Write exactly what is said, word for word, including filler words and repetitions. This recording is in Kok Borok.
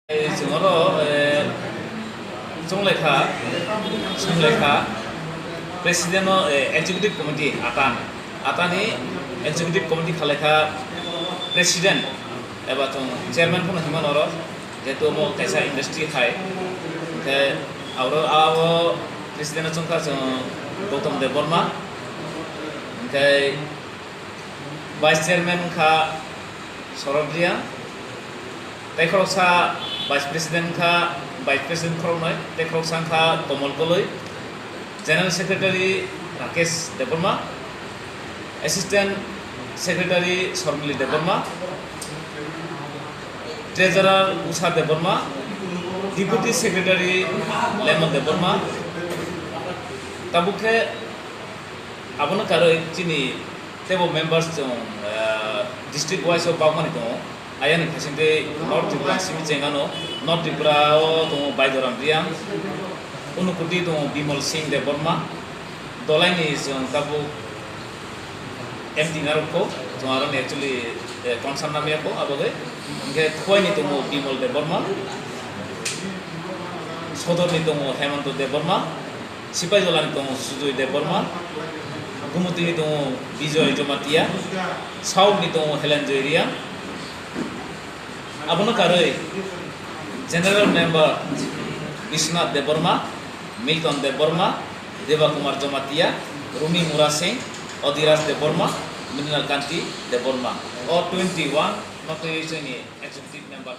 Chwng oro, eh, chwng lekha, chwng lekha President no, eh, Executive Committee atan, atani Executive Committee khalekha President eba chwng Chairman phano himano oro, jehetu omo kaisa industry hai, hwnkhe aro ao President no chwngkha chwng Gautam Debbarma, hwnkhe Vice Chairman wngkha Sorod Reang, tei khoroksa Vice President wngkha, Vice President khoroknwi, tei khoroksa wngkha Komol Koloi, General Secretary Rakesh Debbarma, Assistant Secretary Sormili Debbarma, Treasurer Usha Debbarma, Deputy Secretary Lemon Debbarma. Tabuk khe abono karwi chini teibo members chwng, ah, district wise o bakmani tongo. Ayang ni bisingtwi North Tripura simi chengano, North Tripura o tongo Baidoram Reang, Unukoti tongo Bimol Singh Debbarma, Dolai ni chwng tabuk M D narwkho, chwng aroni actually, eh, concern namyakho abagwi. Hwnkhe Khowai ni tongo Bimol Debbarma, Sodor ni tongo Hemanto Debbarma, Sipaijala ni tongo Sujoy Debbarma, Gumuti ni tongo Bijoy Jomatia, South ni tongo Helenjoy Reang. Abono karwi General Member Biswanath Debbarma, Milton Debbarma, Deba Kumar Jomatia, Rumi Mura Singh, Odhiraj Debbarma, Mrinal Kanti Debbarma. O twenty-one no twi chini executive member.